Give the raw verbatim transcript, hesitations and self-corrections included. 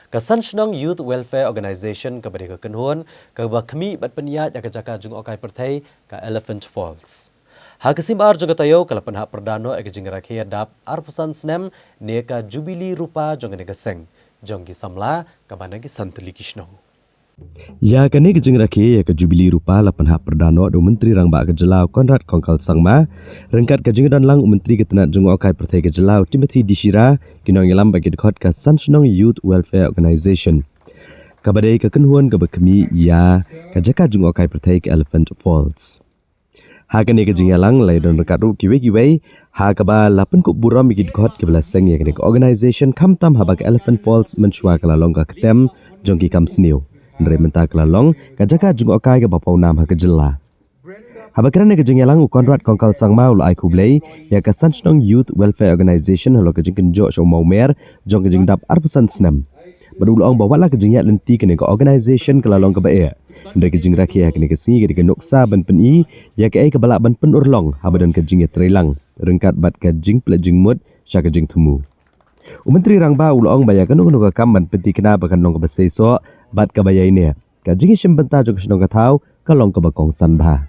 Ka San Shnong Youth Welfare Organization kaba dei ka kynhun kaba khmih bad pynïaid ïa ka jaka jngohkai pyrthei ka Elephant Falls, ha ka sngi ar jong ka taïew ka la pynhap pyrda noh ïa ka jingrakhe dap arphew san snem ne ka Jubilee Rupa jong kane ka seng jong ki samla kaba na ki san tylli ki shnong. Ïa kane ka jingrakhe ïa ka Jubilee Rupa la pynhap pyrda noh da u Myntri Rangbah ka jylla u Conrad Kongkal Sangma, ryngkat ka jingdon lang u Myntri ka tnat jngohkai pyrthei ka jylla u Timothy D Shira, ki nongïalam bad ki dkhot ka San Shnong Youth Welfare Organization, kaba dei ka kynhun kaba khmih ïa ka jaka jngohkai pyrthei ka Elephant Falls. Ha kane ka jingïalang la ïadon ryngkat ruh kiwei kiwei, ha kaba la pynkup burom ïa ki dkhot kiba la seng ïa kane ka organization, khamtam haba ka Elephant Falls mynshuwa ka la long ka ktem jong ki kam sniew, hynrei mynta ka la long ka jaka jngohkai kaba pawnam ha ka jylla. Haba kren ha ka jingïalang, u Conrad Kongkal Sangma u la ai khublei ïa ka San Shnong Youth Welfare Organization halor ka jingkynjoh sha u mawmer jong ka jingdap arphew san snem, bad u la ong ba wat la ka jingïaid lynti kane ka organization ka la long kaba eh, hynrei ka jingrakhe ha kane ka sngi ka dei ka nuksa ban pyni ïa kaei kaba lah ban pynurlong haba don ka jingïatreilang ryngkat bad ka jingplet jingmut sha ka jingthmu. U Myntri Rangbah u la ong ba ïa kano kano ka kam ban pynthikna ba kan long kaba seisoh bad kaba ïaineh, ka jingïashim bynta jong ka shnong ka thaw ka long kaba kongsan bha.